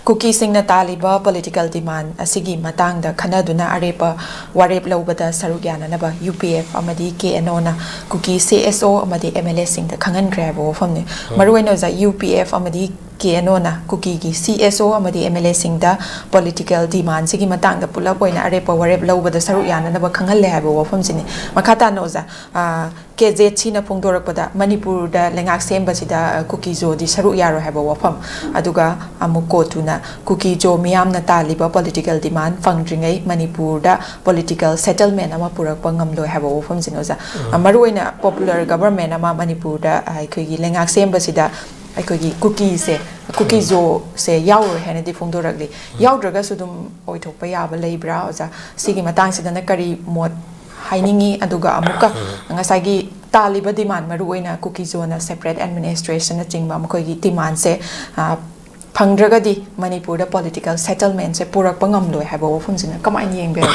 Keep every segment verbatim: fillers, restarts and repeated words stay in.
ꯀꯨꯀꯤꯁꯤꯡꯅ ꯇꯥꯜꯂꯤꯕ political ꯗꯤꯃꯥꯟ ꯑꯁꯤꯒꯤ ꯃꯇꯥꯡꯗ ꯈꯟꯅꯗꯨꯅ ꯑꯔꯦꯞꯄ ꯋꯥꯔꯦꯞ ꯂꯧꯕꯗ ꯁꯔꯨꯛ ꯌꯥꯅꯅꯕ ꯌꯨ ꯄꯤ ꯑꯦꯐ ꯑꯃꯗꯤ ꯀꯦ and O Kuki C S ꯑꯣ ꯑꯃꯗꯤ ꯑꯦꯝ ꯑꯦꯜ ꯑꯦꯁꯤꯡꯗ ꯈꯪꯍꯟꯈ꯭ꯔꯦ ꯍꯥꯏꯕ ꯋꯥꯐꯝꯅꯤ꯫ ꯎꯝ꯫ ꯃꯔꯨꯑꯣꯏꯅ ꯑꯣꯖꯥ, ꯌꯨ ꯄꯤ ꯑꯦꯐ ꯑꯃꯗꯤ ꯀꯦ ꯑꯦꯟ ꯑꯣꯅ ꯀꯨꯀꯤꯒꯤ ꯁꯤ ꯑꯦꯁ ꯑꯣ ꯑꯃꯗꯤ ꯑꯦꯝ ꯑꯦꯜ ꯑꯦꯁꯤꯡꯗ ꯄꯣꯂꯤꯇꯤꯀꯦꯜ ꯗꯤꯃꯥꯟꯁꯤꯒꯤ ꯃꯇꯥꯡꯗ ꯄꯨꯂꯞ ꯑꯣꯏꯅ ꯑꯔꯦꯞꯄ ꯋꯥꯔꯦꯞ ꯂꯧꯕꯗ ꯁꯔꯨꯛ ꯌꯥꯅꯅꯕ ꯈꯪꯍꯜꯂꯦ ꯍꯥꯏꯕ ꯋꯥꯐꯝꯁꯤꯅꯤ꯫ ꯃꯈꯥ ꯇꯥꯅ ꯑꯣꯖꯥ, ꯑ, ꯀꯦ ꯖꯦꯠ ꯁꯤꯅ ꯐꯣꯡꯗꯣꯔꯛꯄꯗ ꯃꯅꯤꯄꯨꯔꯗ ꯂꯩꯉꯥꯛ ꯁꯦꯝꯕꯁꯤꯗ, ꯑ, ꯀꯨꯀꯤꯖꯣꯗꯤ ꯁꯔꯨꯛ ꯌꯥꯔꯣꯏ ꯍꯥꯏꯕ ꯋꯥꯐꯝ, ꯑꯗꯨꯒ ꯑꯃꯨꯛ ꯀꯣꯇꯨꯅ ꯀꯨꯀꯤꯖꯣ ꯃꯤꯌꯥꯝꯅ ꯇꯥꯜꯂꯤꯕ ꯄꯣꯂꯤꯇꯤꯀꯦꯜ ꯗꯤꯃꯥꯟ ꯐꯪꯗ꯭ꯔꯤꯉꯩ ꯃꯅꯤꯄꯨꯔꯗ ꯄꯣꯂꯤꯇꯤꯀꯦꯜ ꯁꯦꯇꯜꯃꯦꯟ ꯑꯃ ꯄꯨꯔꯛꯄ ꯉꯝꯂꯣꯏ ꯍꯥꯏꯕ ꯋꯥꯐꯝꯁꯤꯅꯤ ꯑꯣꯖꯥ꯫ ꯎꯝ꯫ ꯑ, ꯃꯔꯨꯑꯣꯏꯅ ꯄꯣꯄꯨꯂꯔ ꯒꯕꯔꯃꯦꯟ ꯑꯃ ꯃꯅꯤꯄꯨꯔꯗ, ꯑ, ꯑꯩꯈꯣꯏꯒꯤ ꯂꯩꯉꯥꯛ ꯁꯦꯝꯕꯁꯤꯗ ꯑꯩꯈꯣꯏꯒꯤ ꯀꯨꯀꯤꯁꯦ, ꯎꯝ꯫ ꯀꯨꯀꯤꯖꯣꯁꯦ ꯌꯥꯎꯔꯣꯏ ꯍꯥꯏꯅꯗꯤ ꯐꯣꯡꯗꯣꯔꯛꯂꯤ꯫ ꯎꯝ꯫ ꯌꯥꯎꯗ꯭ꯔꯒꯁꯨ ꯑꯗꯨꯝ ꯑꯣꯏꯊꯣꯛꯄ ꯌꯥꯕ ꯂꯩꯕ꯭ꯔꯥ ꯑꯣꯖꯥ? ꯁꯤꯒꯤ ꯃꯇꯥꯡꯁꯤꯗꯅ ꯀꯔꯤ ꯃꯣꯠ ꯍꯥꯏꯅꯤꯡꯉꯤ? ꯑꯗꯨꯒ ꯑꯃꯨꯛꯀ ꯎꯝ꯫ ꯉꯁꯥꯏꯒꯤ ꯇꯥꯜꯂꯤꯕ ꯗꯤꯃꯥꯟ, ꯃꯔꯨꯑꯣꯏꯅ ꯀꯨꯀꯤꯖꯣꯅ ꯁꯦꯄꯔꯦꯠ ꯑꯦꯗꯃꯤꯅꯤꯁꯇ꯭ꯔꯦꯁꯟꯅꯆꯤꯡꯕ ꯃꯈꯣꯏꯒꯤ ꯗꯤꯃꯥꯟꯁꯦ, ꯑ, ꯐꯪꯗ꯭ꯔꯒꯗꯤ ꯃꯅꯤꯄꯨꯔꯗ ꯄꯣꯂꯤꯇꯤꯀꯦꯜ ꯁꯦꯇꯜꯃꯦꯟꯁꯦ ꯄꯨꯔꯛꯄ ꯉꯝꯂꯣꯏ ꯍꯥꯏꯕ ꯋꯥꯐꯝꯁꯤꯅ ꯀꯃꯥꯏꯅ ꯌꯦꯡꯕꯤꯔꯤ?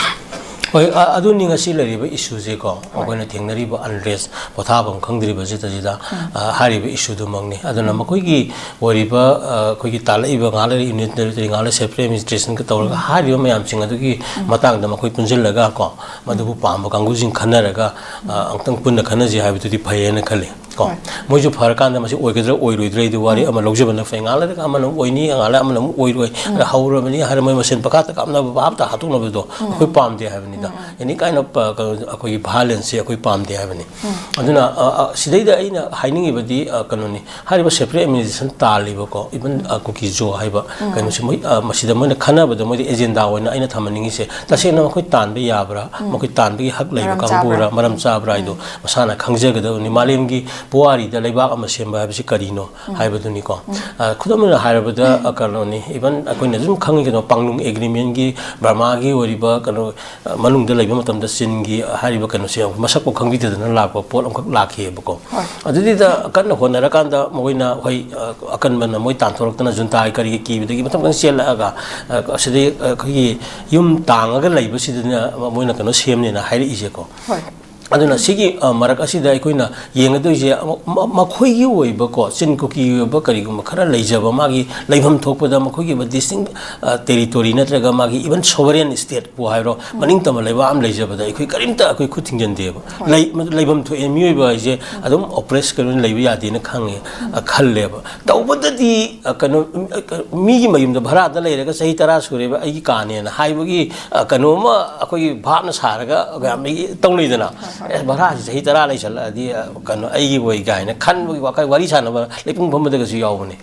ꯍꯣꯏ, ꯑ-, ꯑꯗꯨꯅꯤ ꯉꯁꯤ ꯂꯩꯔꯤꯕ ꯏꯁꯨꯁꯦꯀꯣ, ꯍꯣꯏ꯫ ꯑꯩꯈꯣꯏꯅ ꯊꯦꯡꯅꯔꯤꯕ ꯑꯟꯔꯦꯁ, ꯄꯣꯊꯥꯐꯝ ꯈꯪꯗ꯭ꯔꯤꯕꯁꯤꯗꯩꯁꯤꯗ, ꯎꯝ꯫ ꯑ, ꯍꯥꯏꯔꯤꯕ ꯏꯁꯨꯗꯨꯃꯛꯅꯤ꯫ ꯑꯗꯨꯅ ꯎꯝ꯫ ꯃꯈꯣꯏꯒꯤ ꯑꯣꯏꯔꯤꯕ, ꯑ, ꯑꯩꯈꯣꯏꯒꯤ ꯇꯥꯜꯂꯛꯏꯕ, ꯉꯥꯏꯍꯥꯛ ꯂꯩꯔ ꯌꯨꯅꯤꯌꯟ ꯇꯦꯔꯤꯇꯣꯔꯤ, ꯉꯥꯏꯍꯥꯛ ꯂꯩꯔ ꯁꯦꯄꯔꯦꯠ ꯑꯦꯗꯃꯤꯅꯤꯁꯇ꯭ꯔꯦꯁꯟꯒ ꯇꯧꯔꯒ ꯎꯝ꯫ ꯍꯥꯏꯔꯤꯕ ꯃꯌꯥꯝꯁꯤꯡ ꯑꯗꯨꯒꯤ ꯎꯝ꯫ ꯃꯇꯥꯡꯗ ꯃꯈꯣꯏ ꯄꯨꯟꯁꯤꯜꯂꯒ ꯀꯣ, ꯃꯗꯨꯕꯨ ꯄꯥꯝꯕ ꯀꯥꯡꯕꯨꯁꯤꯡ ꯈꯟꯅꯔꯒ, ꯑ, ꯑꯃꯨꯛꯇꯪ ꯄꯨꯟꯅ ꯈꯟꯅꯁꯤ ꯍꯥꯏꯕꯗꯨꯗꯤ ꯐꯩꯌꯦꯅ ꯈꯜꯂꯤ꯫ ꯀꯣ꯫ ꯍꯣꯏ꯫ ꯃꯣꯏꯁꯨ ꯐꯔꯀꯥꯟꯗ ꯃꯁꯤ ꯑꯣꯏꯒꯗ꯭ꯔꯥ ꯑꯣꯏꯔꯣꯏꯗ꯭ꯔꯥ ꯍꯥꯏꯗꯨ ꯋꯥꯔꯤ ꯎꯝ꯫ ꯑꯃ ꯂꯧꯖꯕꯅ ꯐꯩ꯫ ꯉꯥꯏꯍꯥꯛ ꯂꯩꯔꯒ ꯑꯃꯅ ꯑꯃꯨꯛ ꯑꯣꯏꯅꯤ, ꯉꯥꯏꯍꯥꯛ ꯂꯩꯔꯒ ꯑꯃꯅ ꯑꯃꯨꯛ ꯑꯣꯏꯔꯣꯏ꯫ ꯎꯝ꯫ ꯑꯗ ꯍꯧꯔꯕꯅꯤ ꯍꯥꯏꯔ ꯃꯣꯏ ꯃꯁꯦꯟ ꯄꯪꯈꯥꯇ ꯀꯥꯞꯅꯕ, ꯚꯥꯞꯇ ꯍꯥꯠꯇꯣꯛꯅꯕꯗꯣ ꯎꯝ꯫ ꯑꯩꯈꯣꯏ ꯄꯥꯝꯗꯦ ꯍꯥꯏꯕꯅꯤꯗ꯫ ꯎꯝ, ꯎꯝ꯫ ꯑꯦꯅꯤ ꯀꯥꯏꯟ ꯑꯣꯐ, ꯑ, ꯀꯩꯅꯣ, ꯑꯩꯈꯣꯏꯒꯤ ꯚꯥꯏꯂꯦꯟꯁꯁꯦ ꯑꯩꯈꯣꯏ ꯄꯥꯝꯗꯦ ꯍꯥꯏꯕꯅꯤ꯫ ꯎꯝ꯫ ꯑꯗꯨꯅ, ꯑ, ꯑ, ꯁꯤꯗꯩꯗ ꯑꯩꯅ ꯍꯥꯏꯅꯤꯡꯉꯤꯕꯗꯤ, ꯑ, ꯀꯩꯅꯣꯅꯤ, ꯍꯥꯏꯔꯤꯕ ꯁꯦꯄꯔꯦꯠ ꯑꯦꯗꯃꯤꯅꯤꯁꯇ꯭ꯔꯦꯁꯟ ꯇꯥꯜꯂꯤꯕꯀꯣ, ꯏꯚꯟ, ꯎꯝ꯫ ꯑ, ꯀꯨꯀꯤꯖꯣ ꯍꯥꯏꯕ ꯎꯝ꯫ ꯀꯩꯅꯣꯁꯦ, ꯃꯣꯏ, ꯑ, ꯃꯁꯤꯗ ꯃꯣꯏꯅ ꯈꯟꯅꯕꯗ ꯃꯣꯏꯗꯤ ꯑꯦꯖꯦꯟꯗꯥ ꯑꯣꯏꯅ ꯑꯩꯅ ꯊꯝꯍꯟꯅꯤꯡꯉꯤꯁꯦ, ꯇꯁꯦꯡꯅ ꯃꯈꯣꯏ ꯇꯥꯟꯕ ꯌꯥꯕ꯭ꯔꯥ, ꯎꯝ꯫ ꯃꯈꯣꯏ ꯇꯥꯟꯕꯒꯤ ꯍꯛ ꯂꯩꯕ ꯃꯔꯝ ꯀꯥꯡꯕꯨꯔꯥ, ꯆꯥꯕ꯭ꯔꯥ? ꯃꯔꯝ ꯎꯝ꯫ ꯆꯥꯕ꯭ꯔꯥ ꯍꯥꯏꯗꯣ ꯎꯝ꯫ ꯃꯁꯥꯅ ꯈꯪꯖꯒꯗꯕꯅꯤ꯫ ꯃꯥꯂꯦꯝꯒꯤ ꯄꯨꯋꯥꯔꯤꯗ ꯂꯩꯕꯥꯛ ꯑꯃ ꯁꯦꯝꯕ ꯍꯥꯏꯕꯁꯤ ꯀꯔꯤꯅꯣ ꯎꯝ꯫ ꯍꯥꯏꯕꯗꯨꯅꯤꯀꯣ꯫ ꯎꯝ꯫ ꯑ, ꯈꯨꯗꯝ ꯑꯣꯏꯅ ꯍꯥꯏꯔꯕꯗ, ꯑ, ꯀꯩꯅꯣꯅꯤ, ꯏꯚꯟ ꯑꯩꯈꯣꯏꯅ ꯑꯗꯨꯝ ꯈꯪꯉꯤ ꯀꯩꯅꯣ, ꯄꯥꯡꯂꯨꯡ ꯑꯦꯒ꯭ꯔꯤꯃꯦꯟꯒꯤ ꯕꯔꯃꯥꯒꯤ ꯑꯣꯏꯔꯤꯕ ꯀꯩꯅꯣ, ꯑ, ꯃꯅꯨꯡꯗ ꯂꯩꯕ ꯃꯇꯝꯗ ꯆꯤꯟꯒꯤ ꯍꯥꯏꯔꯤꯕ ꯀꯩꯅꯣꯁꯦ ꯃꯁꯛꯄꯨ ꯈꯪꯕꯤꯗꯗꯅ ꯂꯥꯛꯄ ꯄꯣꯠ ꯑꯃꯈꯛ ꯂꯥꯛꯈꯤꯑꯕꯀꯣ꯫ ꯍꯣꯏ꯫ ꯑꯗꯨꯗꯨꯗ ꯀꯟꯅ ꯍꯣꯠꯅꯔꯀꯥꯟꯗ ꯃꯈꯣꯏꯅ, ꯍꯣꯏ, ꯑ, ꯑꯀꯟꯕꯅ ꯃꯣꯏ ꯇꯥꯟꯊꯣꯔꯛꯇꯅ ꯖꯨꯟꯇꯥꯒꯤ ꯀꯔꯤꯒꯤ ꯀꯤꯕꯗꯒꯤ ꯃꯊꯪ ꯃꯊꯪ ꯆꯦꯜꯂꯛꯑꯒ, ꯑ, ꯑꯁꯤꯗꯩ, ꯑ, ꯑꯩꯈꯣꯏꯒꯤ ꯌꯨꯝ ꯇꯥꯡꯉꯒ ꯂꯩꯕꯁꯤꯗꯅ ꯃꯣꯏꯅ ꯀꯩꯅꯣ ꯁꯦꯝꯅꯦꯅ ꯍꯥꯏꯔꯛꯏꯁꯦꯀꯣ꯫ ꯍꯣꯏ꯫ ꯑꯗꯨꯅ ꯁꯤꯒꯤ, ꯑ, ꯃꯔꯛ ꯑꯁꯤꯗ ꯑꯩꯈꯣꯏꯅ ꯌꯦꯡꯒꯗꯣꯏꯁꯦ, ꯑꯃ, ꯃ-, ꯃꯈꯣꯏꯒꯤ ꯑꯣꯏꯕꯀꯣ, ꯆꯤꯟ ꯀꯨꯀꯤꯒꯤ ꯑꯣꯏꯕ ꯀꯔꯤꯒꯨꯝꯕ ꯈꯔ ꯂꯩꯖꯕ, ꯃꯥꯒꯤ ꯂꯩꯐꯝ ꯊꯣꯛꯄꯗ ꯃꯈꯣꯏꯒꯤ ꯑꯣꯏꯕ ꯗꯤꯁꯇꯤꯡ, ꯑ, ꯇꯦꯔꯤꯇꯣꯔꯤ ꯅꯠꯇ꯭ꯔꯒ ꯃꯥꯒꯤ ꯏꯚꯟ ꯁꯣꯚꯔꯦꯟ ꯁ꯭ꯇꯦꯠꯄꯨ ꯍꯥꯏꯔꯣ, ꯃꯅꯤꯡ ꯇꯝꯕ ꯂꯩꯕꯥꯛ ꯑꯃ ꯂꯩꯖꯕꯗ ꯑꯩꯈꯣꯏ ꯀꯔꯤꯝꯇ ꯑꯩꯈꯣꯏ ꯈꯨꯠ ꯊꯤꯡꯖꯤꯟꯗꯦꯕ꯫ ꯂꯩ-, ꯃꯗꯨ ꯂꯩꯐꯝ ꯊꯣꯛꯑꯦ, ꯃꯤꯑꯣꯏꯕ ꯍꯥꯏꯁꯦ ꯑꯗꯨꯝ ꯑꯣꯄ꯭ꯔꯦꯁ ꯀꯩꯅꯣ ꯂꯩꯕ ꯌꯥꯗꯦꯅ ꯈꯪꯉꯦ, ꯑ, ꯈꯜꯂꯦꯕ꯫ ꯇꯧꯕꯗꯗꯤ, ꯑ, ꯀꯩꯅꯣ, ꯑ, ꯃꯤꯒꯤ ꯃꯌꯨꯝꯗ ꯚꯔꯥꯗ ꯂꯩꯔꯒ ꯆꯍꯤ ꯇꯔꯥ ꯁꯨꯔꯦꯕ ꯑꯩꯒꯤ ꯀꯥꯅꯦꯅ ꯍꯥꯏꯕꯒꯤ, ꯑ, ꯀꯩꯅꯣꯝꯃ ꯑꯩꯈꯣꯏꯒꯤ ꯚꯥꯞꯅ ꯁꯥꯔꯒ ꯃꯌꯥꯝ ꯇꯧꯅꯩꯗꯅ꯫ ꯑꯦ, ꯚꯔꯥꯁꯤ ꯆꯍꯤ ꯇꯔꯥ ꯂꯩꯁꯜꯂꯛꯑꯗꯤ, ꯑ, ꯀꯩꯅꯣ, ꯑꯩꯒꯤ ꯑꯣꯏ ꯀꯥꯏꯅ ꯈꯟꯕꯒꯤ ꯋꯥꯈꯜ, ꯋꯥꯔꯤ ꯁꯥꯟꯅꯕ ꯂꯩꯄꯨꯡ ꯐꯝꯕꯗꯒꯁꯨ ꯌꯥꯎꯕꯅꯦ꯫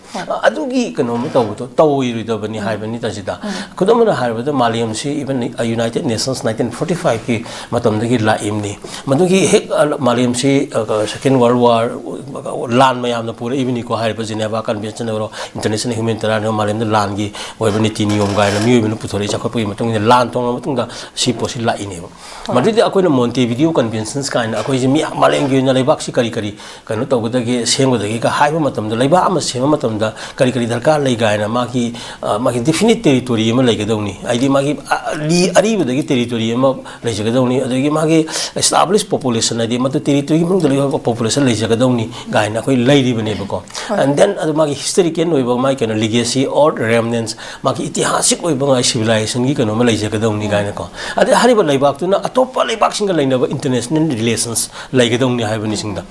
ꯑꯗꯨꯒꯤ ꯀꯩꯅꯣꯝꯃ ꯇꯧꯕꯗꯣ ꯇꯧꯔꯣꯏꯗꯕꯅꯤ ꯍꯥꯏꯕꯅꯤꯗ ꯁꯤꯗ꯫ ꯈꯨꯗꯝ ꯑꯣꯏꯅ ꯍꯥꯏꯔꯕꯗ, ꯃꯥꯂꯦꯝꯁꯤ even United Nations nineteen forty fiveꯀꯤ ꯃꯇꯝꯗꯒꯤ ꯂꯥꯛꯏꯕꯅꯤ꯫ ꯃꯗꯨꯒꯤ ꯍꯦꯛ, ꯑ, ꯃꯥꯂꯦꯝꯁꯤ, ꯑ, Second World War, ꯂꯥꯟ ꯃꯌꯥꯝꯅ ꯄꯨꯔꯛꯏꯕꯅꯤꯀꯣ꯫ ꯍꯥꯏꯔꯤꯕ Geneva Convention ꯑꯣꯏꯔꯣ, International Humanitarian ꯑꯣꯏꯔꯣ, ꯃꯥꯂꯦꯝꯗ ꯂꯥꯟꯒꯤ ꯑꯣꯏꯕ ꯅꯤꯇꯤ ꯅꯤꯌꯣꯝ ꯀꯥꯏꯅ ꯃꯤꯑꯣꯏꯕꯅ ꯄꯨꯊꯣꯔꯛꯏ, ꯆꯥꯎꯈꯠꯄꯒꯤ ꯃꯇꯨꯡ ꯏꯟꯅ ꯂꯥꯟ ꯊꯣꯛꯂꯕ ꯃꯇꯨꯡꯗ ꯁꯤ ꯄꯣꯠꯁꯤ ꯂꯥꯛꯏꯅꯦꯕ꯫ ꯃꯗꯨꯗꯤ ꯑꯩꯈꯣꯏꯅ Montevideo Conventions ꯀꯥꯏꯅ ꯑꯩꯈꯣꯏꯁꯦ ꯃꯤ ꯃꯥꯂꯦꯝꯒꯤ ꯑꯣꯏꯅ ꯂꯩꯕꯥꯛꯁꯤ ꯀꯔꯤ ꯀꯔꯤ ꯀꯩꯅꯣ ꯇꯧꯒꯗꯒꯦ, ꯁꯦꯝꯒꯗꯒꯦꯒ ꯍꯥꯏꯕ ꯃꯇꯝꯗ, ꯂꯩꯕꯥꯛ ꯑꯃ ꯁꯦꯝꯕ ꯃꯇꯝꯗ ꯀꯔꯤ ꯀꯔꯤ ꯗꯔꯀꯥꯔ ꯂꯩ ꯀꯥꯏꯅ ꯃꯥꯒꯤ, ꯑ, ꯃꯥꯒꯤ definite territory ꯑꯃ ꯂꯩꯒꯗꯧꯅꯤ꯫ ꯍꯥꯏꯗꯤ ꯃꯥꯒꯤ, ꯑ, ꯂꯤ-, ꯑꯔꯤꯕꯗꯒꯤ territory ꯑꯃ ꯂꯩꯖꯒꯗꯧꯅꯤ, ꯑꯗꯒꯤ ꯃꯥꯒꯤ established population, ꯍꯥꯏꯗꯤ ꯃꯗꯨ territoryꯒꯤ ꯃꯅꯨꯡꯗ ꯂꯩꯕ population ꯂꯩꯖꯒꯗꯧꯅꯤ ꯀꯥꯏꯅ ꯑꯩꯈꯣꯏ ꯂꯩꯔꯤꯕꯅꯦꯕꯀꯣ꯫ And then ꯑꯗꯨ ꯃꯥꯒꯤ historical ꯑꯣꯏꯕ ꯃꯥꯒꯤ ꯀꯩꯅꯣ legacy or remnants, ꯃꯥꯒꯤ ꯏꯇꯤꯍꯥꯁꯤꯛ ꯑꯣꯏꯕ ꯃꯥꯒꯤ civilizationꯒꯤ ꯀꯩꯅꯣ ꯑꯃ ꯂꯩꯖꯒꯗꯧꯅꯤ ꯀꯥꯏꯅꯀꯣ꯫ ꯑꯗꯩ ꯍꯥꯏꯔꯤꯕ ꯂꯩꯕꯥꯛꯇꯨꯅ ꯑꯇꯣꯞꯄ ꯂꯩꯕꯥꯛꯁꯤꯡꯒ ꯂꯩꯅꯕ international relations ꯂꯩꯒꯗꯧꯅꯤ ꯍꯥꯏꯕꯅꯤꯁꯤꯡꯗ꯫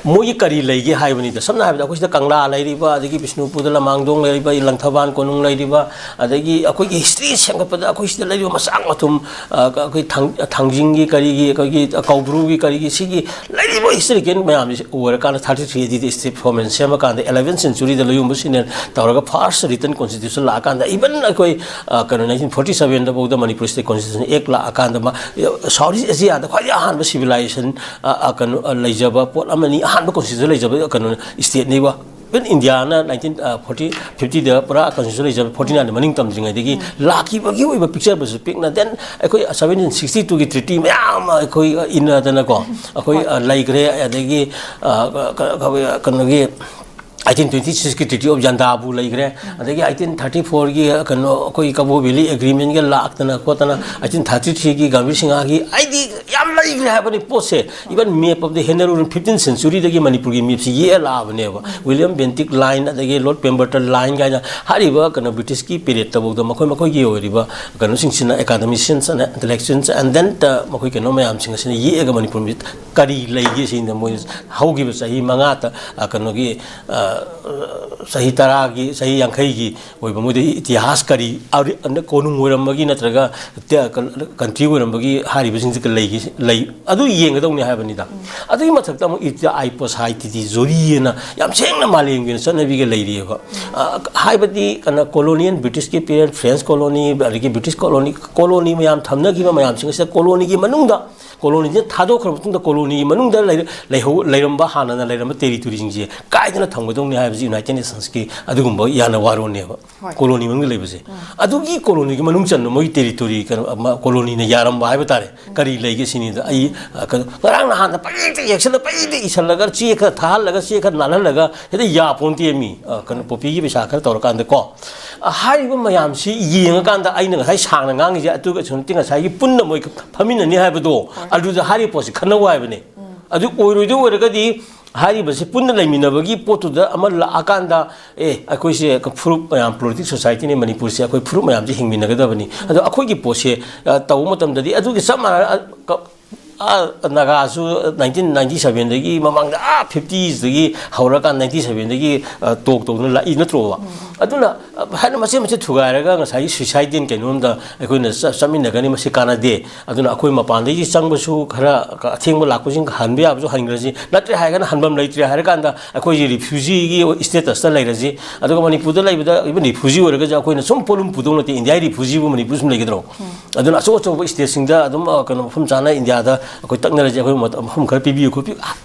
ꯃꯣꯏꯒꯤ ꯀꯔꯤ ꯂꯩꯒꯦ ꯍꯥꯏꯕꯅꯤꯗ꯫ ꯁꯝꯅ ꯍꯥꯏꯔꯕꯗ, ꯑꯩꯈꯣꯏ ꯁꯤꯗ ꯀꯪꯂꯥ ꯂꯩꯔꯤꯕ, ꯑꯗꯒꯤ ꯕꯤꯁꯅꯨꯄꯨꯔꯗ ꯂꯃꯥꯡꯗꯣꯡ ꯂꯩꯔꯤꯕ, ꯂꯪꯊꯕꯥꯜ ꯀꯣꯅꯨꯡ ꯂꯩꯔꯤꯕ, ꯑꯗꯒꯤ ꯑꯩꯈꯣꯏꯒꯤ history ꯁꯦꯝꯒꯠꯄꯗ ꯑꯩꯈꯣꯏ ꯁꯤꯗ ꯂꯩꯔꯤꯕ ꯃꯆꯥꯛ ꯃꯊꯨꯝ, ꯑ, ꯑꯩꯈꯣꯏ ꯊꯥꯡ-, ꯊꯥꯡꯖꯤꯡꯒꯤ, ꯀꯔꯤꯒꯤ, ꯑꯩꯈꯣꯏꯒꯤ ꯀꯧꯕ꯭ꯔꯨꯒꯤ, ꯀꯔꯤꯒꯤ, ꯁꯤꯒꯤ ꯂꯩꯔꯤꯕ historical ꯃꯌꯥꯝꯁꯤ ꯑꯣꯏꯔꯀꯥꯟꯗ, thirty three ADꯗ state formation ꯁꯦꯝꯃꯀꯥꯟꯗ, eleventh centuryꯗ ꯂꯣꯌꯨꯝꯕ signal ꯇꯧꯔꯒ first written constitution ꯂꯥꯛꯑꯀꯥꯟꯗ, even ꯑꯩꯈꯣꯏ, ꯑ, ꯀꯩꯅꯣ, nineteen forty sevenꯗ ꯐꯥꯎꯗ Manipur State Constitution Act ꯂꯥꯛꯑꯀꯥꯟꯗ, ꯃꯥ, South East Asiaꯗ ꯈ꯭ꯋꯥꯏꯗꯒꯤ ꯑꯍꯥꯟꯕ civilization, ꯑ, ꯑ, ꯀꯩꯅꯣ, ꯑ, ꯂꯩꯖꯕ ꯄꯣꯠ ꯑꯃꯅꯤ, ꯑꯍꯥꯟꯕ constitution ꯂꯩꯖꯕ ꯀꯩꯅꯣ stateꯅꯤꯕ꯫ Even Indiaꯅ nineteen, ꯑ, forty, fiftyꯗ ꯄꯨꯔꯥ constitution ꯂꯩꯖꯕ, forty nineꯗ ꯃꯅꯤꯡ ꯇꯝꯗ꯭ꯔꯤꯉꯩꯗꯒꯤ ꯂꯥꯛꯈꯤꯕꯒꯤ ꯑꯣꯏꯕ picture ꯄꯤꯛꯅ, then ꯑꯩꯈꯣꯏ seventeen sixty twoꯒꯤ treaty ꯃꯌꯥꯝ ꯑꯃ ꯑꯩꯈꯣꯏ ꯏꯟꯅꯗꯅꯀꯣ, ꯑꯩꯈꯣꯏ, ꯑ, ꯂꯩꯈ꯭ꯔꯦ꯫ ꯑꯗꯒꯤ, ꯑ, ꯀ-, ꯀ-, ꯀꯩꯅꯣꯒꯤ ꯑꯩꯠꯇꯤꯟ ꯇ꯭ꯋꯦꯟꯇꯤ ꯁꯤꯛꯁꯀꯤ ꯇ꯭ꯔꯤꯇꯤ ꯑꯣꯐ ꯌꯥꯟꯗꯥꯕꯨ ꯂꯩꯈ꯭ꯔꯦ꯫ ꯑꯗꯒꯤ ꯑꯩꯠꯇꯤꯟ ꯊꯥꯔꯇꯤ ꯐꯣꯔꯒꯤ ꯀꯩꯅꯣ, ꯑꯩꯈꯣꯏꯒꯤ ꯀꯕꯣ ꯚꯦꯂꯤ ꯑꯦꯒ꯭ꯔꯤꯃꯦꯟꯒ ꯂꯥꯛꯇꯅ ꯈꯣꯠꯇꯅ, ꯑꯩꯠꯇꯤꯟ ꯊꯥꯔꯇꯤ ꯊ꯭ꯔꯤꯒꯤ ꯒꯝꯚꯤꯔ ꯁꯤꯡꯍꯒꯤ, ꯍꯥꯏꯗꯤ ꯌꯥꯝ ꯂꯩꯈ꯭ꯔꯦ ꯍꯥꯏꯕꯅꯤ ꯄꯣꯠꯁꯦ꯫ Even map of the Henderun, fifteen ꯁꯦꯟꯆꯨꯔꯤꯗꯒꯤ ꯃꯅꯤꯄꯨꯔꯒꯤ ꯃꯦꯞꯁꯤ ꯌꯦꯛꯑ ꯂꯥꯛꯑꯕꯅꯦꯕ꯫ ꯋꯤꯂꯤꯌꯝ ꯕꯦꯟꯇꯤꯛ ꯂꯥꯏꯟ, ꯑꯗꯒꯤ ꯂꯣꯔꯗ ꯄꯦꯝꯕꯔꯇꯟ ꯂꯥꯏꯟ ꯀꯥꯏꯅ ꯍꯥꯏꯔꯤꯕ ꯀꯩꯅꯣ ꯕ꯭ꯔꯤꯇꯤꯁꯀꯤ ꯄꯤꯔꯤꯌꯠꯇꯐꯥꯎꯗ ꯃꯈꯣꯏ ꯃꯈꯣꯏꯒꯤ ꯑꯣꯏꯔꯤꯕ ꯀꯩꯅꯣꯁꯤꯡꯁꯤꯅ, academicians and intellectuals and then ꯇ ꯃꯈꯣꯏ ꯀꯩꯅꯣ ꯃꯌꯥꯝꯁꯤꯡ ꯑꯁꯤꯅ ꯌꯦꯛꯑꯒ ꯃꯅꯤꯄꯨꯔ ꯀꯔꯤ ꯂꯩꯒꯦ ꯁꯤꯅ ꯃꯣꯏ ꯍꯧꯈꯤꯕ ꯆꯍꯤ ꯃꯉꯥꯇ, ꯑ, ꯀꯩꯅꯣꯒꯤ, ꯑ, ꯆꯍꯤ ꯇꯔꯥꯒꯤ, ꯆꯍꯤ ꯌꯥꯡꯈꯩꯒꯤ ꯑꯣꯏꯕ ꯃꯣꯏꯗ ꯏꯇꯤꯍꯥꯁ ꯀꯔꯤ, ꯑꯔꯤ-, ꯀꯣꯅꯨꯡ ꯑꯣꯏꯔꯝꯕꯒꯤ ꯅꯠꯇ꯭ꯔꯒ ꯇ-, ꯀꯟꯇ꯭ꯔꯤ ꯑꯣꯏꯔꯝꯕꯒꯤ ꯍꯥꯏꯔꯤꯕꯁꯤꯡꯁꯤ ꯂꯩꯒꯦ, ꯂꯩ, ꯑꯗꯨ ꯌꯦꯡꯒꯗꯧꯅꯤ ꯍꯥꯏꯕꯅꯤꯗ꯫ ꯑꯗꯨꯒꯤ ꯃꯊꯛꯇ ꯑꯃꯨꯛ ꯏꯇꯤꯍꯥꯏ ꯄꯣꯁꯥꯏ ꯇꯤꯗꯤ ꯖꯣꯔꯤꯑꯅ ꯌꯥꯝ ꯁꯦꯡꯅ ꯃꯥꯂꯦꯝꯒꯤ ꯑꯣꯏꯅ ꯆꯠꯅꯕꯤꯒ ꯂꯩꯔꯤꯑꯕ꯫ ꯑ, ꯍꯥꯏꯕꯗꯤ ꯀꯩꯅꯣ, ꯀꯣꯂꯣꯅꯤꯌꯦꯜ ꯕ꯭ꯔꯤꯇꯤꯁꯀꯤ ꯄꯤꯔꯤꯌꯠ, ꯐ꯭ꯔꯦꯟꯁ ꯀꯣꯂꯣꯅꯤ, ꯑꯗꯒꯤ ꯕ꯭ꯔꯤꯇꯤꯁ ꯀꯣꯂꯣꯅꯤ, ꯀꯣꯂꯣꯅꯤ ꯃꯌꯥꯝ ꯊꯝꯅꯈꯤꯕ ꯃꯌꯥꯝꯁꯤꯡ ꯑꯁꯤꯗ ꯀꯣꯂꯣꯅꯤꯒꯤ ꯃꯅꯨꯡꯗ, ꯀꯣꯂꯣꯅꯤꯁꯦ ꯊꯥꯗꯣꯛꯈ꯭ꯔ ꯃꯇꯨꯡꯗ ꯀꯣꯂꯣꯅꯤꯒꯤ ꯃꯅꯨꯡꯗ ꯂꯩꯔ-, ꯂꯩꯍꯧ-, ꯂꯩꯔꯝꯕ, ꯍꯥꯟꯅꯅ ꯂꯩꯔꯝꯕ ꯇꯦꯔꯤꯇꯣꯔꯤꯁꯤꯡꯁꯦ ꯀꯥꯏꯗꯅ ꯊꯝꯒꯗꯧꯅꯤ ꯍꯥꯏꯕꯁꯤ ꯌꯨꯅꯥꯏꯇꯦꯠ ꯅꯦꯁꯟꯁꯀꯤ ꯑꯗꯨꯒꯨꯝꯕ ꯌꯥꯅ ꯋꯥꯔꯣꯜꯅꯦꯕ꯫ ꯍꯣꯏ꯫ ꯀꯣꯂꯣꯅꯤ ꯃꯅꯨꯡꯗ ꯂꯩꯕꯁꯦ꯫ ꯑꯗꯨꯒꯤ ꯀꯣꯂꯣꯅꯤꯒꯤ ꯃꯅꯨꯡ ꯆꯟꯕ ꯃꯣꯏꯒꯤ ꯇꯦꯔꯤꯇꯣꯔꯤ, ꯀꯩꯅꯣ, ꯑꯃ, ꯀꯣꯂꯣꯅꯤꯅ ꯌꯥꯔꯝꯕ ꯍꯥꯏꯕ ꯇꯥꯔꯦ꯫ ꯀꯔꯤ ꯂꯩꯒꯦ ꯁꯤꯅꯤꯗ꯫ ꯑꯩ, ꯑ, ꯀꯩꯅꯣ, ꯉꯔꯥꯡ ꯅꯍꯥꯟꯗ ꯄꯪꯌꯦꯛꯇ ꯌꯦꯛꯁꯜꯂ, ꯄꯪꯌꯦꯛꯇ ꯏꯁꯜꯂꯒ, ꯆꯦ ꯈꯔ ꯊꯥꯍꯜꯂꯒ, ꯆꯦ ꯈꯔ ꯅꯥꯜꯍꯜꯂꯒ ꯍꯦꯛꯇ ꯌꯥꯄꯣꯟꯇꯦ ꯃꯤ꯫ ꯑ, ꯀꯩꯅꯣ, ꯄꯣꯄꯤꯒꯤ ꯄꯩꯁꯥ ꯈꯔ ꯇꯧꯔꯀꯥꯟꯗꯀꯣ꯫ ꯑ, ꯍꯥꯏꯔꯤꯕ ꯃꯌꯥꯝꯁꯤ ꯌꯦꯡꯉꯀꯥꯟꯗ ꯑꯩꯅ ꯉꯁꯥꯏ ꯁꯥꯡꯅ ꯉꯥꯡꯉꯤꯁꯦ ꯑꯗꯨꯒꯁꯨ ꯅꯠꯇꯦ, ꯉꯁꯥꯏꯒꯤ ꯄꯨꯟꯅ ꯃꯣꯏ ꯐꯝꯃꯤꯟꯅꯅꯤ ꯍꯥꯏꯕꯗꯣ, ꯍꯣꯏ꯫ ꯑꯗꯨꯗ ꯍꯥꯏꯔꯤꯕ ꯄꯣꯠꯁꯤ ꯈꯟꯅꯧ ꯍꯥꯏꯕꯅꯦ꯫ ꯑꯗꯨ ꯑꯣꯏꯔꯣꯏꯗꯣꯏ ꯑꯣꯏꯔꯒꯗꯤ ꯍꯥꯏꯔꯤꯕꯁꯤ ꯄꯨꯟꯅ ꯂꯩꯃꯤꯟꯅꯕꯒꯤ ꯄꯣꯠꯇꯨꯗ ꯑꯃ ꯂꯥꯛꯑꯀꯥꯟꯗ, ꯑꯦ, ꯑꯩꯈꯣꯏꯁꯦ ꯐꯨꯔꯨꯞ ꯃꯌꯥꯝ, ꯄꯣꯂꯤꯇꯤꯛ ꯁꯣꯁꯥꯏꯇꯤꯅꯤ ꯃꯅꯤꯄꯨꯔꯁꯦ, ꯑꯩꯈꯣꯏ ꯐꯨꯔꯨꯞ ꯃꯌꯥꯝꯁꯦ ꯍꯤꯡꯃꯤꯟꯅꯒꯗꯕꯅꯤ꯫ ꯑꯗꯣ ꯑꯩꯈꯣꯏꯒꯤ ꯄꯣꯠꯁꯦ, ꯑ, ꯇꯧꯕ ꯃꯇꯝꯗꯗꯤ ꯑꯗꯨꯒꯤ ꯆꯞ ꯃꯥꯟꯅꯅ, ꯑ, ꯀ-, ꯑ, ꯅꯥꯒꯥꯁꯨ ꯅꯥꯏꯟꯇꯤꯟ ꯅꯥꯏꯟꯇꯤ ꯁꯚꯦꯟꯗꯒꯤ ꯃꯃꯥꯡꯗ, ꯑ, ꯐꯤꯐꯇꯤꯁꯇꯒꯤ ꯍꯧꯔꯀꯥꯟꯗ ꯅꯥꯏꯟꯇꯤ ꯁꯚꯦꯟꯗꯒꯤ, ꯑ, ꯇꯣꯛ ꯇꯧꯗꯨꯅ ꯂꯥꯛꯏ ꯅꯠꯇ꯭ꯔꯣꯕ? ꯑꯗꯨꯅ, ꯑ, ꯍꯥꯏꯅ ꯃꯆꯦꯠ ꯃꯆꯦꯠ ꯊꯨꯒꯥꯏꯔꯒ ꯉꯁꯥꯏꯒꯤ ꯁꯨꯏꯁꯥꯏꯗꯦꯟ ꯀꯩꯅꯣꯝꯗ ꯑꯩꯈꯣꯏꯅ ꯆ-, ꯆꯠꯃꯤꯟꯅꯒꯅꯤ, ꯃꯁꯤ ꯀꯥꯟꯅꯗꯦ꯫ ꯑꯗꯨꯅ ꯑꯩꯈꯣꯏ ꯃꯄꯥꯟꯗꯒꯤ ꯆꯪꯕꯁꯨ ꯈꯔ ꯑꯊꯦꯡꯕ ꯂꯥꯛꯄꯁꯤꯡ ꯍꯟꯕ ꯌꯥꯕꯁꯨ ꯍꯟꯈ꯭ꯔꯁꯤ, ꯅꯠꯇ꯭ꯔꯦ ꯍꯥꯏꯔꯒꯅ ꯍꯟꯐꯝ ꯂꯩꯇ꯭ꯔꯦ ꯍꯥꯏꯔꯀꯥꯟꯗ ꯑꯩꯈꯣꯏꯁꯤ ꯔꯤꯐ꯭ꯌꯨꯖꯤꯒꯤ ꯁ꯭ꯇꯦꯇꯁꯇ ꯂꯩꯔꯁꯤ꯫ ꯑꯗꯨꯒ ꯃꯅꯤꯄꯨꯔꯗ ꯂꯩꯕꯗ, ꯏꯚꯟ ꯔꯤꯐ꯭ꯌꯨꯖꯤ ꯑꯣꯏꯔꯒꯁꯨ ꯑꯩꯈꯣꯏꯅ ꯁꯨꯝ ꯄꯣꯠꯂꯨꯝ ꯄꯨꯗꯧ ꯅꯠꯇꯦ, ꯏꯟꯗꯤꯌꯥꯒꯤ ꯔꯤꯐ꯭ꯌꯨꯖꯤꯕꯨ ꯃꯅꯤꯄꯨꯔ ꯁꯨꯝ ꯂꯩꯒꯗ꯭ꯔꯣ? ꯑꯗꯨꯅ ꯑꯆꯧ ꯑꯆꯧꯕ ꯁ꯭ꯇꯦꯠꯁꯤꯡꯗ ꯑꯗꯨꯝ, ꯑ, ꯀꯩꯅꯣ, ꯃꯐꯝ ꯆꯥꯅ ꯏꯟꯗꯤꯌꯥꯗ ꯑꯩꯈꯣꯏ ꯇꯛꯅꯔꯁꯤ, ꯑꯩꯈꯣꯏ ꯃꯇꯝ, ꯃꯐꯝ ꯈꯔ ꯄꯤꯕꯤꯌꯨ ꯈꯣꯠꯄꯤꯌꯨ,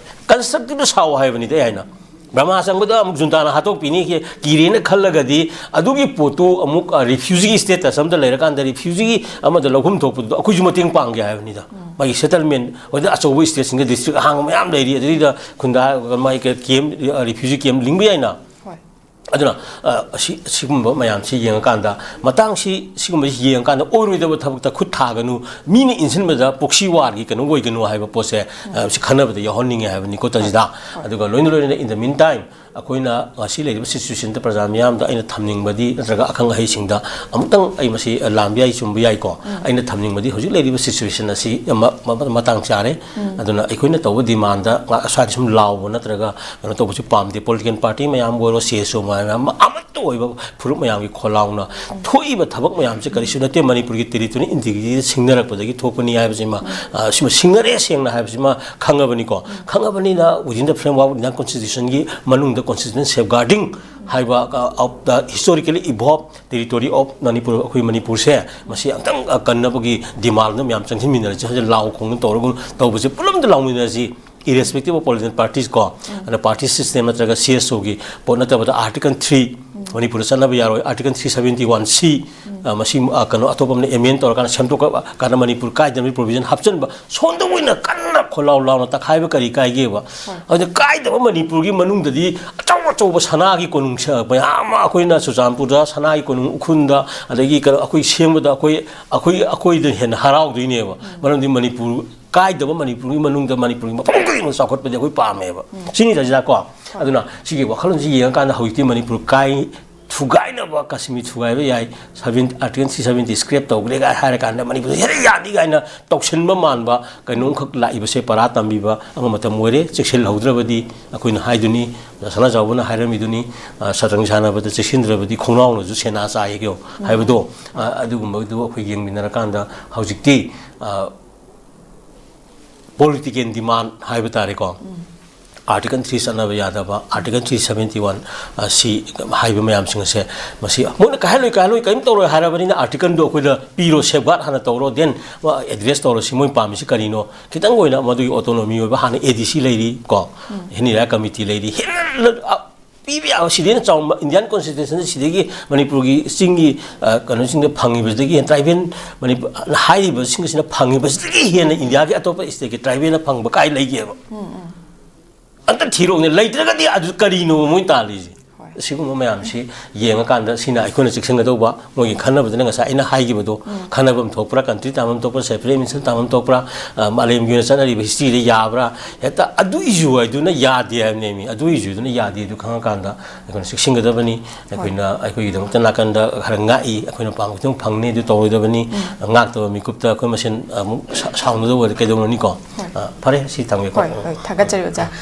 ꯀꯟꯁꯇ꯭ꯔꯛꯇꯤꯞꯇ ꯁꯥꯎ ꯍꯥꯏꯕꯅꯤꯗ ꯑꯩ ꯍꯥꯏꯅ꯫ ꯕꯔꯃꯥ ꯆꯪꯕꯗ ꯑꯃꯨꯛ ꯖꯨꯟꯇꯥꯅ ꯍꯥꯠꯇꯣꯛꯄꯤꯅꯤ, ꯀꯤ-, ꯀꯤꯔꯦꯅ ꯈꯜꯂꯒꯗꯤ ꯑꯗꯨꯒꯤ ꯄꯣꯠꯇꯨ ꯑꯃꯨꯛ, ꯑ, ꯔꯤꯐ꯭ꯌꯨꯖꯤꯒꯤ ꯁ꯭ꯇꯦꯇꯁ ꯑꯃꯗ ꯂꯩꯔꯀꯥꯟꯗ ꯔꯤꯐ꯭ꯌꯨꯖꯤꯒꯤ ꯑꯃꯗ ꯂꯧꯐꯝ ꯊꯣꯛꯄꯗꯨꯗ ꯑꯩꯈꯣꯏꯁꯨ ꯃꯇꯦꯡ ꯄꯥꯡꯒꯦ ꯍꯥꯏꯕꯅꯤꯗ꯫ ꯃꯥꯒꯤ ꯁꯦꯇꯜꯃꯦꯟ, ꯍꯧꯖꯤꯛ ꯑꯆꯧꯕ ꯁ꯭ꯇꯦꯠꯁꯤꯡꯗ ꯗꯤꯁꯇ꯭ꯔꯤꯛ ꯑꯍꯥꯡꯕ ꯃꯌꯥꯝ ꯂꯩꯔꯤ, ꯑꯗꯨꯗꯩꯗ ꯈꯨꯟꯗꯥ-, ꯃꯥꯒꯤ ꯀꯦꯝ, ꯔꯤꯐ꯭ꯌꯨꯖꯤ ꯀꯦꯝ ꯂꯤꯡꯕ ꯌꯥꯏꯅ꯫ ꯑꯗꯨꯅ, ꯑ, ꯑꯁꯤ-, ꯑꯁꯤꯒꯨꯝꯕ ꯃꯌꯥꯝꯁꯤ ꯌꯦꯡꯉꯀꯥꯟꯗ, ꯃꯇꯥꯡꯁꯤ, ꯁꯤꯒꯨꯝꯕꯁꯤ ꯌꯦꯡꯉꯀꯥꯟꯗ ꯑꯣꯏꯔꯣꯏꯗꯕ ꯊꯕꯛꯇ ꯈꯨꯠ ꯊꯥꯒꯅꯨ, ꯃꯤꯅ ꯏꯟꯁꯤꯟꯕꯗ proxy war ꯒꯤ ꯀꯩꯅꯣ ꯑꯣꯏꯒꯅꯨ ꯍꯥꯏꯕ ꯄꯣꯠꯁꯦ, ꯑ, ꯁꯤ ꯈꯟꯅꯕꯗ ꯌꯥꯎꯍꯟꯅꯤꯡꯉꯦ ꯍꯥꯏꯕꯅꯤꯀꯣ, ꯇꯟꯖꯤꯗ꯫ ꯑꯗꯨꯒ ꯂꯣꯏꯅ ꯂꯣꯏꯅꯅ, in the meantime, ꯑꯩꯈꯣꯏꯅ ꯉꯁꯤ ꯂꯩꯔꯤꯕ situation ꯗ ꯄ꯭ꯔꯖꯥ ꯃꯤꯌꯥꯝꯗ ꯑꯩꯅ ꯊꯝꯅꯤꯡꯕꯗꯤ, ꯅꯠꯇ꯭ꯔꯒ ꯑꯈꯪ ꯑꯍꯩꯁꯤꯡꯗ ꯑꯃꯨꯛꯇꯪ, ꯑꯩ ꯃꯁꯤ, ꯑ, ꯂꯥꯟꯕ ꯌꯥꯏ, ꯆꯨꯝꯕ ꯌꯥꯏꯀꯣ, ꯑꯩꯅ ꯊꯝꯅꯤꯡꯕꯗꯤ ꯍꯧꯖꯤꯛ ꯂꯩꯔꯤꯕ situation ꯑꯁꯤ, ꯑ, ꯃ-, ꯃ-, ꯃꯇꯥꯡ ꯆꯥꯔꯦ꯫ ꯑꯗꯨꯅ ꯑꯩꯈꯣꯏꯅ ꯇꯧꯕ demand ꯗ ꯉ-, ꯁ꯭ꯋꯥꯏꯗ ꯁꯨꯝ ꯂꯥꯎꯕ ꯅꯠꯇ꯭ꯔꯒ ꯀꯩꯅꯣ ꯇꯧꯕꯁꯨ ꯄꯥꯝꯗꯦ꯫ Political party ꯃꯌꯥꯝꯕꯨ ꯑꯣꯏꯔꯣ, C S O ꯃꯌꯥꯝ, ꯑꯃꯠꯇ ꯑꯣꯏꯕ ꯐꯨꯔꯨꯞ ꯃꯌꯥꯝꯒꯤ ꯈꯣꯜꯂꯥꯎꯅ ꯊꯣꯛꯏꯕ ꯊꯕꯛ ꯃꯌꯥꯝꯁꯦ ꯀꯔꯤꯁꯨ ꯅꯠꯇꯦ, ꯃꯅꯤꯄꯨꯔꯒꯤ territory integrity ꯗ ꯁꯤꯡꯅꯔꯛꯄꯗꯒꯤ ꯊꯣꯛꯄꯅꯤ ꯍꯥꯏꯕꯁꯤꯃ, ꯑ, ꯁꯤꯃ ꯁꯤꯡꯅꯔꯦ ꯁꯦꯡꯅ ꯍꯥꯏꯕꯁꯤꯃ ꯈꯪꯉꯕꯅꯤꯀꯣ꯫ ꯈꯪꯉꯕꯅꯤꯅ, within the framework of Indian constitution ꯒꯤ ꯃꯅꯨꯡꯗ constitution safeguarding ꯍꯥꯏꯕ, ꯑ, of the historically evolved territory of Manipur, ꯑꯩꯈꯣꯏ ꯃꯅꯤꯄꯨꯔꯁꯦ, ꯃꯁꯤ ꯑꯝꯇꯪ, ꯑ, ꯀꯟꯅꯕꯒꯤ demand ꯗ ꯃꯌꯥꯝ ꯆꯪꯁꯤꯟꯃꯤꯟꯅꯔꯁꯤ꯫ ꯍꯧꯖꯤꯛ ꯂꯥꯎ ꯈꯣꯡꯗꯅ ꯇꯧꯔꯒ ꯇꯧꯕꯁꯦ ꯄꯨꯂꯞꯇ ꯂꯥꯎꯃꯤꯟꯅꯔꯁꯤ꯫ Irrespective of political parties ꯀꯣ, ꯑꯗ party system ꯅꯠꯇ꯭ꯔꯒ C S O ꯒꯤ ꯄꯣꯠ ꯅꯠꯇꯕꯗ Article three, ꯃꯅꯤꯄꯨꯔꯗ ꯆꯠꯅꯕ ꯌꯥꯔꯣꯏ, Article three seventy one C, ꯑ, ꯃꯁꯤ, ꯑ, ꯀꯩꯅꯣ, ꯑꯇꯣꯞꯄ ꯑꯃꯅ amend ꯇꯧꯔꯀꯥꯟꯗ ꯁꯦꯝꯗꯣꯛꯄ ꯀꯥꯟꯗ ꯃꯅꯤꯄꯨꯔ ꯀꯥꯏꯗꯅꯕꯒꯤ provision ꯍꯥꯞꯆꯤꯟꯕ, ꯁꯣꯝꯗ ꯑꯣꯏꯅ ꯀꯟꯅ ꯈꯣꯜꯂꯥꯎ ꯂꯥꯎꯅ ꯇꯛꯈꯥꯏꯕ ꯀꯔꯤ ꯀꯥꯏꯒꯦꯕ? ꯑꯗꯨ ꯀꯥꯏꯗꯕ ꯃꯅꯤꯄꯨꯔꯒꯤ ꯃꯅꯨꯡꯗꯗꯤ ꯑꯆꯧ ꯑꯆꯧꯕ ꯁꯅꯥꯒꯤ ꯀꯣꯅꯨꯡ ꯁ-, ꯃꯌꯥꯝ ꯑꯃ ꯑꯩꯈꯣꯏꯅ ꯆꯨꯔꯆꯥꯟꯄꯨꯔꯗ ꯁꯅꯥꯒꯤ ꯀꯣꯅꯨꯡ ꯎꯈ꯭ꯔꯨꯜꯗ, ꯑꯗꯒꯤ ꯀꯩꯅꯣ, ꯑꯩꯈꯣꯏ ꯁꯦꯝꯕꯗ ꯑꯩꯈꯣꯏ, ꯑꯩꯈꯣꯏ, ꯑꯩꯈꯣꯏꯗ ꯍꯦꯟꯅ ꯍꯔꯥꯎꯗꯣꯏꯅꯦꯕ꯫ ꯃꯔꯝꯗꯤ ꯃꯅꯤꯄꯨꯔ ꯀꯥꯏꯗꯕ ꯃꯅꯤꯄꯨꯔꯒꯤ ꯃꯅꯨꯡꯗ ꯃꯅꯤꯄꯨꯔꯒꯤ ꯃꯐꯝ ꯈꯨꯗꯤꯡꯃꯛ ꯆꯥꯎꯈꯠꯄꯗꯤ ꯑꯩꯈꯣꯏ ꯄꯥꯝꯃꯦꯕ꯫ ꯁꯤꯅꯤ ꯇꯥꯖꯤꯗꯀꯣ꯫ ꯑꯗꯨꯅ ꯁꯤꯒꯤ ꯋꯥꯈꯜꯂꯣꯟꯁꯤ ꯌꯦꯡꯉꯀꯥꯟꯗ ꯍꯧꯖꯤꯛꯇꯤ ꯃꯅꯤꯄꯨꯔ ꯀꯥꯏ, ꯊꯨꯒꯥꯏꯅꯕ, ꯀꯥꯁꯃꯤꯔ ꯊꯨꯒꯥꯏꯕ ꯌꯥꯏ, seven, Article three seventy scrap ꯇꯧꯈ꯭ꯔꯦ ꯀꯥꯏ ꯍꯥꯏꯔꯀꯥꯟꯗ ꯃꯅꯤꯄꯨꯔꯗ ꯍꯦꯛꯇ ꯌꯥꯅꯤ ꯀꯥꯏꯅ ꯇꯧꯁꯤꯟꯕ ꯃꯥꯟꯕ ꯀꯩꯅꯣꯝꯈꯛ ꯂꯥꯛꯏꯕꯁꯦ ꯄꯔꯥ ꯇꯝꯕꯤꯕ ꯑꯃ ꯃꯇꯝ ꯑꯣꯏꯔꯦ꯫ ꯆꯦꯛꯁꯤꯜꯍꯧꯗ꯭ꯔꯕꯗꯤ ꯑꯩꯈꯣꯏꯅ ꯍꯥꯏꯗꯨꯅꯤ, ꯁꯅꯥꯖꯥꯎꯕꯅ ꯍꯥꯏꯔꯝꯃꯤꯗꯨꯅꯤ, ꯑ, ꯁꯇ꯭ꯔꯪ ꯁꯥꯟꯅꯕꯗ ꯆꯦꯛꯁꯤꯟꯗ꯭ꯔꯕꯗꯤ ꯈꯣꯡꯅꯥꯎꯅꯁꯨ ꯁꯦꯅꯥ ꯆꯥꯏ ꯍꯥꯏꯕꯗꯣ, ꯑ, ꯑꯗꯨꯒꯨꯝꯕꯗꯨ ꯑꯩꯈꯣꯏ ꯌꯦꯡꯃꯤꯟꯅꯔꯀꯥꯟꯗ ꯍꯧꯖꯤꯛꯇꯤ, ꯑ, political demand ꯍꯥꯏꯕ ꯇꯥꯔꯦꯀꯣ꯫ ꯑꯥꯔꯇꯤꯀꯜ ꯊ꯭ꯔꯤ ꯆꯠꯅꯕ ꯌꯥꯗꯕ, ꯑꯥꯔꯇꯤꯀꯜ ꯊ꯭ꯔꯤ ꯁꯕꯦꯟꯇꯤ ꯋꯥꯟ ꯁꯤ ꯍꯥꯏꯕ ꯃꯌꯥꯝꯁꯤꯡ ꯑꯁꯦ, ꯃꯁꯤ ꯃꯣꯏꯅ ꯀꯥꯏꯍꯜꯂꯣꯏ, ꯀꯥꯏꯍꯜꯂꯣꯏ, ꯀꯔꯤꯝ ꯇꯧꯔꯣꯏ ꯍꯥꯏꯔꯕꯅꯤꯅ, ꯑꯥꯔꯇꯤꯀꯜꯗꯣ ꯑꯩꯈꯣꯏꯗ ꯄꯤꯔꯣ, ꯁꯦꯐꯒꯥꯔꯗ ꯍꯥꯟꯅ ꯇꯧꯔꯣ, ꯗꯦꯟ ꯑꯦꯗ꯭ꯔꯦꯁ ꯇꯧꯔꯣ, ꯁꯤ ꯃꯣꯏ ꯄꯥꯝꯃꯤꯁꯤ ꯀꯔꯤꯅꯣ? ꯈꯤꯇꯪ ꯑꯣꯏꯅ ꯃꯗꯨꯒꯤ ꯑꯣꯇꯣꯅꯣꯃꯤ ꯑꯣꯏꯕ, ꯍꯥꯟꯅ ꯑꯦ ꯗꯤ ꯁꯤ ꯂꯩꯔꯤ ꯀꯣ, ꯍꯤꯟꯗꯤ ꯔꯥꯏꯠ ꯀꯃꯤꯇꯤ ꯂꯩꯔꯤ, ꯍꯦꯟꯅ ꯄꯤꯕ ꯌꯥꯕ, ꯁꯤꯗꯩꯅ ꯆꯥꯎꯕ, ꯏꯟꯗꯤꯌꯥꯟ ꯀꯣꯟꯁꯇꯤꯇ꯭ꯌꯨꯁꯟꯗ ꯁꯤꯗꯒꯤ ꯃꯅꯤꯄꯨꯔꯒꯤ ꯆꯤꯡꯒꯤ, ꯑ, ꯀꯩꯅꯣꯁꯤꯡꯗ ꯐꯪꯉꯤꯕꯁꯤꯗꯒꯤ ꯍꯦꯟꯅ, ꯇ꯭ꯔꯥꯏꯕꯦꯜ, ꯃꯅꯤꯄꯨꯔ ꯍꯥꯏꯔꯤꯕꯁꯤꯡꯁꯤꯅ ꯐꯪꯉꯤꯕꯁꯤꯗꯒꯤ ꯍꯦꯟꯅ ꯏꯟꯗꯤꯌꯥꯒꯤ ꯑꯇꯣꯞꯄ ꯁ꯭ꯇꯦꯠꯀꯤ ꯇ꯭ꯔꯥꯏꯕꯦꯜꯅ ꯐꯪꯕ ꯀꯥꯏ ꯂꯩꯒꯦꯕ? ꯑꯝꯇ ꯊꯤꯔꯛꯎꯅꯦ꯫ ꯂꯩꯇ꯭ꯔꯒꯗꯤ ꯑꯗꯨ ꯀꯔꯤꯅꯣ ꯃꯣꯏ ꯇꯥꯜꯂꯤꯁꯦ? ꯍꯣꯏ꯫ ꯑꯁꯤꯒꯨꯝꯕ ꯃꯌꯥꯝꯁꯤ ꯌꯦꯡꯉꯀꯥꯟꯗ, ꯁꯤꯅ ꯑꯩꯈꯣꯏꯅ ꯆꯦꯛꯁꯤꯟꯒꯗꯧꯕ, ꯃꯣꯏꯒꯤ ꯈꯟꯅꯕꯗꯨꯅ ꯉꯁꯥꯏ ꯑꯩꯅ ꯍꯥꯏꯈꯤꯕꯗꯣ, ꯎꯝ꯫ ꯈꯟꯅꯐꯝ ꯊꯣꯛꯄ꯭ꯔꯥ, ꯀꯟꯇ꯭ꯔꯤ ꯇꯥꯐꯝ ꯊꯣꯛꯄ꯭ꯔꯥ, ꯁꯦꯄꯔꯦꯠ ꯅꯦꯁꯟ ꯇꯥꯐꯝ ꯊꯣꯛꯄ꯭ꯔꯥ, ꯑ, ꯃꯥꯂꯦꯝꯒꯤ ꯑꯣꯏꯅ ꯆꯠꯅꯔꯤꯕ ꯍꯤꯁꯇ꯭ꯔꯤꯗ ꯌꯥꯕ꯭ꯔꯥ? ꯍꯦꯛꯇ ꯑꯗꯨ ꯏꯖꯨ ꯍꯥꯏꯗꯨꯅ ꯌꯥꯗꯦ ꯍꯥꯏꯕꯅꯦꯃꯤ꯫ ꯑꯗꯨ ꯏꯖꯨꯗꯨꯅ ꯌꯥꯗꯦ, ꯑꯗꯨ ꯈꯪꯉꯀꯥꯟꯗ ꯑꯩꯈꯣꯏꯅ ꯆꯦꯛꯁꯤꯟꯒꯗꯕꯅꯤ꯫ ꯑꯩꯈꯣꯏꯅ, ꯑꯩꯈꯣꯏꯒꯤꯗꯃꯛꯇ ꯅꯥꯀꯟꯗ ꯈꯔ ꯉꯥꯛꯏ, ꯑꯩꯈꯣꯏꯅ ꯄꯥꯝꯕ ꯈꯤꯇꯪ ꯐꯪꯅꯤ, ꯑꯗꯨ ꯇꯧꯔꯣꯏꯗꯕꯅꯤ꯫ ꯎꯝ꯫ ꯉꯥꯛꯇꯕ ꯃꯤꯀꯨꯞꯇ ꯑꯩꯈꯣꯏ ꯃꯁꯦꯟ ꯑꯃꯨꯛ ꯁꯥ-, ꯁꯥꯎꯅꯗꯧꯕ ꯑꯣꯏꯔꯗꯤ ꯀꯩꯗꯧꯔꯨꯅꯤꯀꯣ? ꯍꯣꯏ꯫ ꯑ, ꯐꯔꯦ, ꯁꯤ ꯊꯝꯒꯦꯀꯣ꯫ ꯍꯣꯏ, ꯍꯣꯏ, ꯊꯥꯒꯠꯆꯔꯤ, ꯑꯣꯖꯥ꯫